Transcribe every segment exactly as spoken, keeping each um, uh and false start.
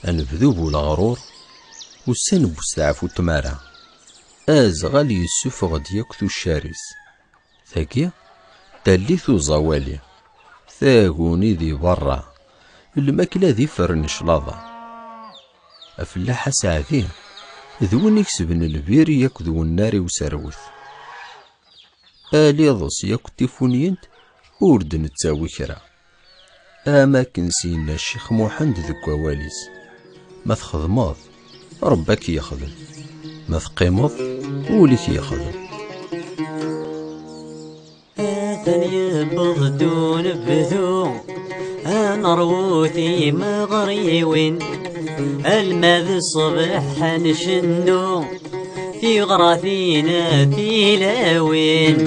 Anebdu bu leɣrur, ussan n westeɛfu n tmara. Azɣal yessufeɣ-d yakk tuccar-is. Tagi, tallit uẓawali, taguni di berra, lmakla d iferren n claḍa. Afellaḥ aseɛdi, d win ikesben lbir yakk d wennar i userwet. Aliḍes yakk tifunyint ur d-nettawi kra. Am akken s-yenna Ccix Muḥend deg wawal-is: "Ma txedmeḍ, Ṛebbi ad k-yexdem. Ma teqqimeḍ, ul-ik yexdem." Atan yewweḍ-d unebdu, ad neṛwu timeɣriwin, alma d ṣṣbeḥ ad ncennu tiɣratin a tilawin.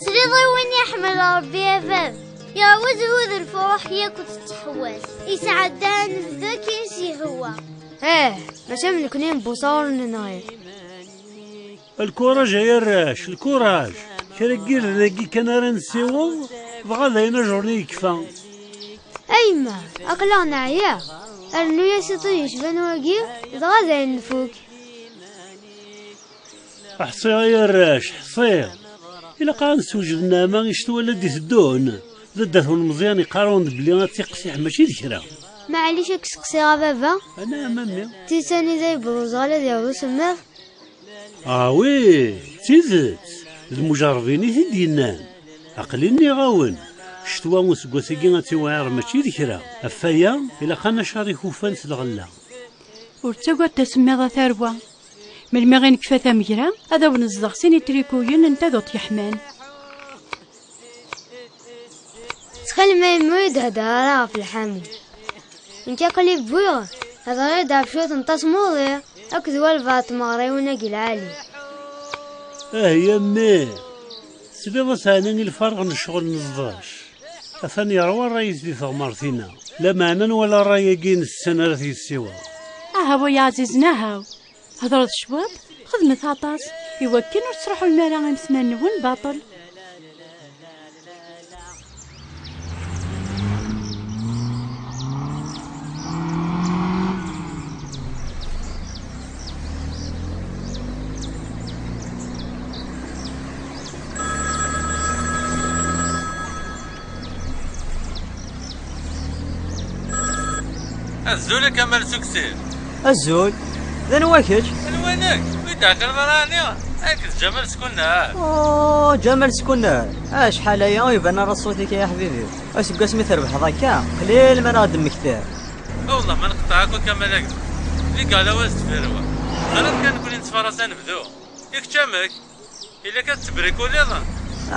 Tesliḍ i win yeḥmel Ṛebbi a bab, yeɛwed hud lfuruḥ yakk d ttḥewwal, yesɛedda anebdu akken s-yehwa. Eh, mačči am nekni n Buṣa ur nenɣi. Lkuraj ay arrac, lkuraj! Kra n yirden-agi kan ara nessiweḍ, dɣa d ayen ajurni yekfa. A yemma, aql-aɣ neɛya. Rnu-yas iṭij yecban wagi, dɣa d ayen nfuk. Ḥṣiɣ ay arrac, ḥṣiɣ. Ilaq ad nessewjed nneɛma i ccetwa la d-iteddun. Dadda-twen Meẓyan iqqar-awen-d belli ad tiqsiḥ mačči d kra. Maɛlic ad k-seqsiɣ a baba? Anɛam a mmi. D tidet anida yewweḍ uẓɣal ad yaweḍ usemmiḍ? Ah wi, d tidet. D lmujaṛṛbin i t-id-yennan. Aql-i nniɣ-awen, ccetwa n useggas-agi ad tiwɛiṛ mačči d kra. Ɣef waya, ilaq ad nacaṛ ikufan s lɣella. Ur ttagad asemmiḍ a tarwa. Melmi i nekfa tamegra, ad awen-nezdeɣ sin itrikuyen n taduṭ yeḥman. Ttxil-m a yemma ur yi-d-hedder ara ɣef lḥamu. Nekk aql-i wwiɣ, hedreɣ-d ɣef cwiṭ n tasmuḍi akked walbeɛḍ tmeɣriwin-agi lɛali. Ah ya mmi, tesliḍ-as ɛni i lferq n ccɣel n ẓḍac? Atan yerwa ṛṛay-is di teɣmert-ina. Lameɛna nwala ṛṛay-agi nessen ara t-yessiweḍ. Ahaw ay aɛzizen, ahaw. Hedṛet cwiṭ, xedmet aṭas, iwakken ur tesṛuḥulem ara imetman-nwen baṭel. Azul a Kamal Suksil. Azul. D anwa kečč? Anwa nekk? Ur yi-d-teɛqileḍ ara ɛni? Nekk d Ǧamal Skunnar. Oh, Ǧamal Skunnar. Acḥal aya ur iban ara ṣṣut-ik ay aḥbibi. Aseggas mi trebḥeḍ akka, qlil mi ara ɣ-d-temmektiḍ. Awellah ma nqeṭṭeɛ akk a Kamal agma. Ligal a wa s deffir wa. Ẓriɣ kan nekkni nettfaras anebdu. I kečč amek? Yella kan tettbrikuliḍ?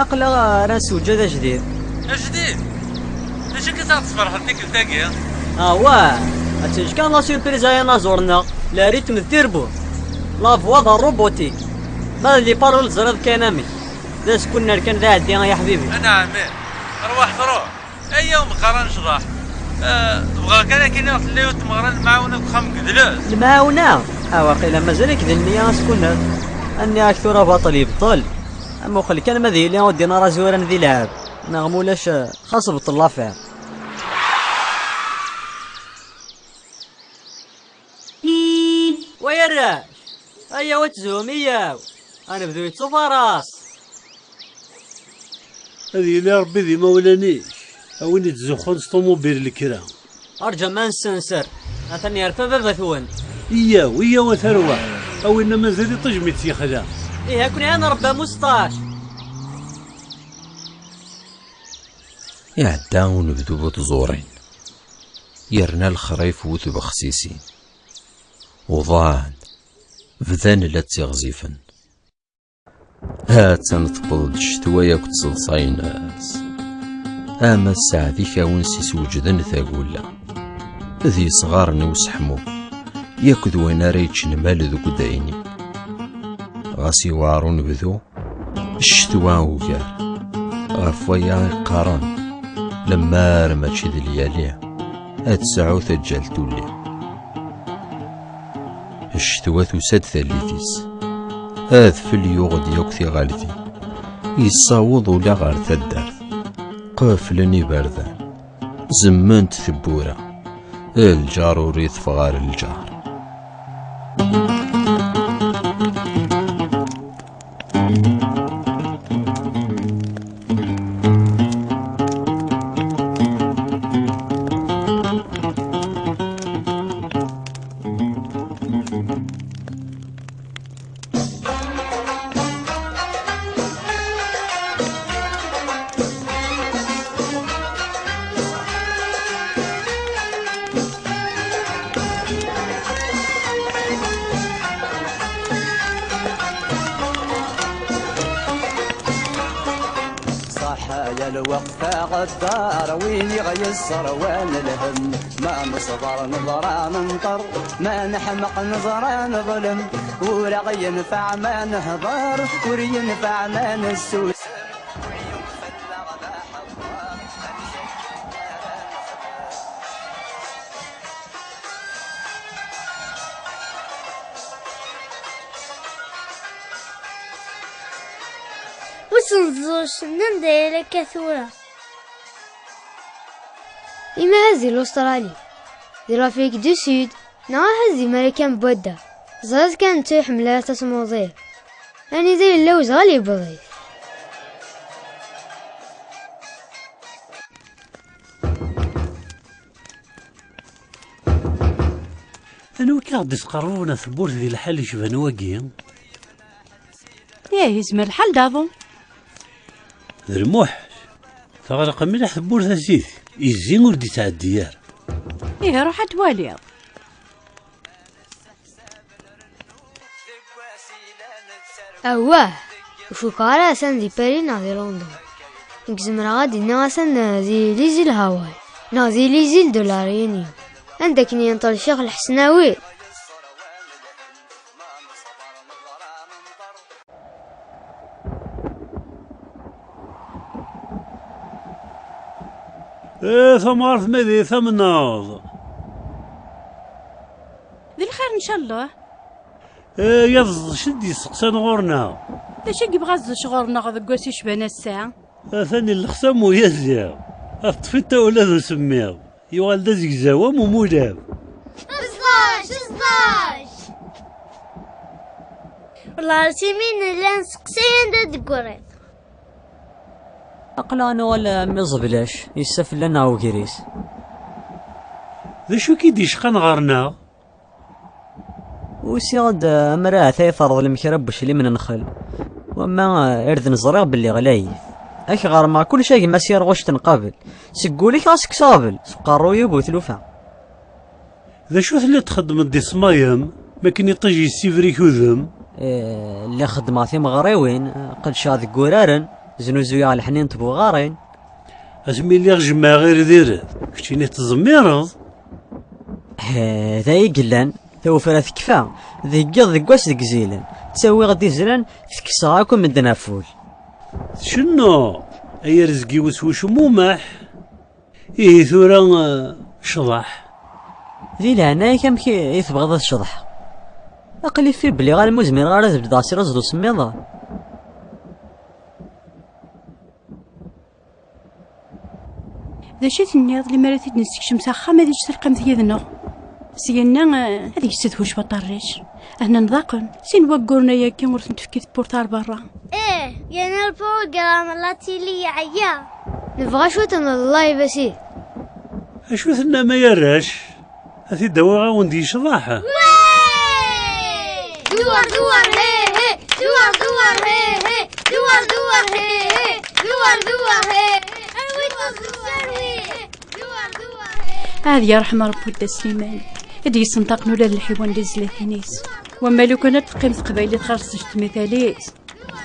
Aql-aɣ ara nessewǧad ajdid. Ajdid? D acu akka i s-aɣ-tesferḥeḍ tikkelt-agi? Awah! Ad teǧǧ kan la surprise ay anaẓur-nneɣ, le rythme d tirbut, la voix d robotique. Ma d les paroles teẓriḍ kan amek. D askunner kan d aɛeddi ay aḥbibi. Anɛam, arwaḥ truḥ. Aya umeqqar ad necḍeḥ. Eh, bɣiɣ kan ad k-iniɣ tella yiwet tmeɣra n lemɛawna deg uxxam n Gedles. Lemɛawna? Ah, waqila mazal-ik di nniya a Skunner. Ad nniɣ-ak tura baṭel yebṭel. Amuqel kan ma d yili ur ddin ara zuran di lɛeb. Neɣ mulac, eh, xas bṭel l'affaire. Way arrac! Ayaw ad tzum, iyaw! Anebdu yettufaras! Ad yili Ṛebbi d imawlan-ik, a win ittzuxxun s ṭumubil n lekra. Rǧam ad nessenser, atan yerfa baba-twen. Iyyaw, iyyaw a tarwa, a winna mazal iṭij mi tt-yexla. Ih, ad ken-iɛin Ṛebbi a Musṭac. Iɛedda unebdu bu tẓurin, yerna lexrif bu tbexsisin. Uḍan, bdan la ttiɣzifen. Ha-tt-an tewweḍ-d ccetwa yakk d tseḍsa-ines. Ama sseɛd ikawen s-isweǧden tagella, d yesɣaren i useḥmu, yakk d wayen ara yeččen lmal deg udayni. Ɣas iwɛer unebdu, ccetwa ugar. Ɣef waya i qqaren, lemmar mačči d lyali, ad tesɛu taǧǧalt ulli. Ccetwa tusa-d tallit-is. Adfel yuɣ-d yakk tiɣaltin. Yessaweḍ ula ɣer taddart. Qeflen iberdan, zemment tewwura, lǧar ur iteffeɣ ara lǧar. Ṣaḥḥa ya lweqt aɣeddar, win i ɣ-yesserwan lhemm. Ma neṣber neḍra nenṭer, ma neḥmeq neẓra neḍlem. Ur aɣ-yenfeɛ ma nehḍer, ur yenfeɛ ma nessusem. Ur sen-ẓẓuc nnan d ayla akka tura. Imi ahat di l'Australie, di l'Afrique du Sud, neɣ ahat di Marikan n wadda, ẓriɣ kan netta iḥemmel ara tasmuḍi. Anida yella uzɣal yewweḍ-it. Anwa i k-aɣ-d-isqerbuben ɣer tewwurt di lḥal icban wagi? Ih, yezmer lḥal daɣen. D lmuḥal. Teɣleq mliḥ tewwurt a Sidi. Izzi ur d-ittɛeddi ara. Ih, ruḥ ad twaliḍ. Awah! Ur cukkeɣ ara atan di Paris neɣ di Londres. Nekk zemreɣ ad d-iniɣ atan di les îles Hawaï neɣ di les îles de la Réunion, anda akken yenṭel Ccix Lḥesnawi. Eh, tamɣart ma di tamnaḍ. D lxir, ncallah. Eh, ya d Ẓḍec i d-yesteqsan ɣur-neɣ. D acu i yebɣa Ẓḍec ɣur-neɣ deg wass icban ass-a? Atan illexs am uyaziḍ. Ad teṭṭfiḍ tawla d usemmiḍ. Yuɣal d azegzaw am umulab. Ẓḍec, ẓḍec! Wellah ar timi nella nseqsay anda d-teggriḍ. Aql-aɣ nuɣal am iẓeblac, yessa fell-aneɣ ugris. D acu i k-id-yecqan ɣer-neɣ? Usiɣ-d, eh, ammer ahat ay terḍlem kra n weclim n nnxel. Wamma, eh, irden ẓriɣ belli ɣlayit. Ad k-ɣermeɣ kullec a gma Sirɣuct n qabel. Seg wul-ik ɣas kkes aɣbel, seg uqerruy-iw bu tlufa. D acu telliḍ txeddmeḍ di ṣṣmayem, mi akken iṭij yessibrik udem? Eh, lliɣ xeddmeɣ timeɣriwin, eh, qeddceɣ deg wuraren, znuzuyeɣ leḥnint buɣarin. Asmi lliɣ jemɛeɣ ird ird, keččini tettẓemmireḍ? Eh, d ay yellan, tawefra tekfa, deg yiḍ deg wass deg zilen, ttawiɣ-d izran, tekkseɣ akk medden ɣef wul. Tcennuḍ, ay arezg-iw s ucmumeḥ. Ihi tura, eh, cḍeḥ. Di leɛnaya-k, amek i, i tebɣiḍ ad cḍeḥeɣ? Aql-i fibli almi ur zmireɣ ara ad beddeɣ s iraẓ d usemmiḍ. D acu i tenniḍ, limer ad t-id-nessekcem s axxam, ad yečč talqamt yid-neɣ? Syenna, eh, ad yessedhu cwiṭ rric. Ahnan ḍaqen. Sin wagguren ayagi ur ten-tefki tewwurt ar berra. Ih, yerna lprugram n la tili yeɛya. Nebɣa cwiṭ n live, a Sidi. Acu tennam ay arrac? Ad t-id-awiɣ a wen-d-yecḍeḥ. Dwar, dwar, he, he. Dwar, dwar, he, he. Dwar, dwar, he, he. Dwar, dwar, he, he. Arwi-t uẓekka-nni. Ad yerḥem Ṛebbi Dda Sliman, i d-yessenṭaqen ula d lḥiwan di tezlatin-is. Wamma lukan ad teqqim teqbaylit ɣer-s tmital-is.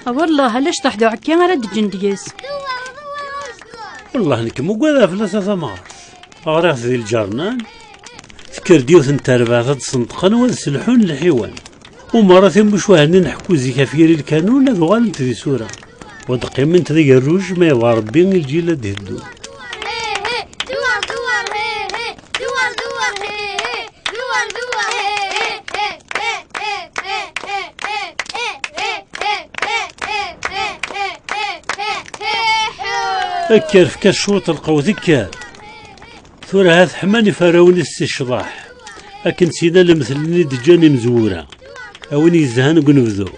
A wallah, ala cṭeḥ d uɛekki ara d-ǧǧen deg-s. Wallah, nekk muggadeɣ fell-as a tamɣart. Ɣriɣ-t di lǧernan, tekker-d yiwet n terbaɛt ad d-senṭqen wa d-selḥun lḥiwan. Umarat imucuha-nni nḥekku zik ɣef yiri lkanun ad uɣalent d isura, u ad qqiment d agerruj ma yebɣa Rebbi i lǧil ad d-iheddun. Kker, fka cwiṭ n lqewt, kker. Tura ha teḥman iferrawen-is si ccḍeḥ, akken ttili lemtel-nni d-ǧǧan imezwura, a win yezhan deg unebdu,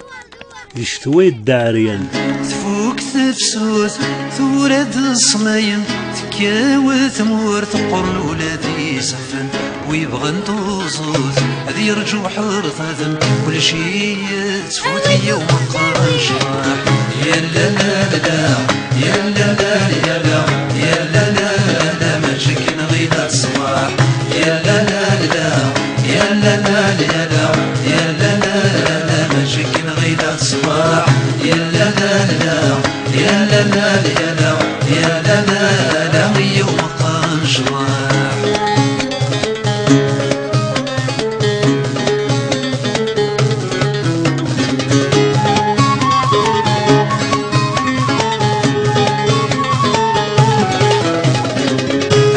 di ccetwa yedda ɛeryan. Tfuk tefsut, tura-d ṣṣmayem, tekkaw tmurt, qqren ula d iseɣfen, wi bɣan tuẓut, ad yerǧu ḥertaten, kulci yettfut i yewm qqaren ccḍeḥ. Yalla la la la, yalla la la la, yalla la la la, mačči akken ɣilat ṣṣbeḥ. Yalla la la la, yalla la la la, yalla la la la, mačči akken ɣilat ṣṣbeḥ. Yalla la la la, yalla la la la, yalla la la la, i yewm qqaren ccḍeḥ.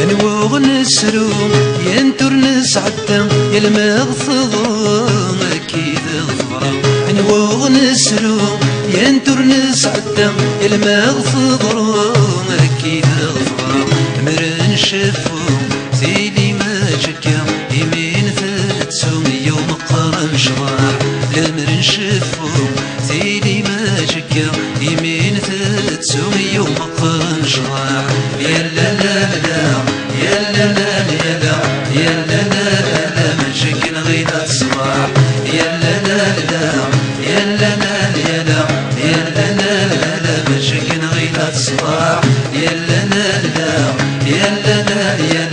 Anwa ur nesru, yant ur nesɛedda, yal ma ɣ teḍra, akkid ɣ teḍra. Anwa ur nesru, yant ur nesɛedda, yal ma ɣ teḍra, akkid ɣ teḍra. Mer nceffu, tili mačči akka, imi ntettu i yewm qqaren ccḍeḥ. Lemer nceffu, tili mačči akka, imi ntettu i yewm qqaren ccḍeḥ. Yalla la la la, yalla la la la, yalla la la la, mačči akken ɣilat ṣṣbeḥ. Yalla la la la, yalla la la la, yalla la la la, mačči akken ɣilat ṣṣbeḥ. Yalla la la la, yalla la la la,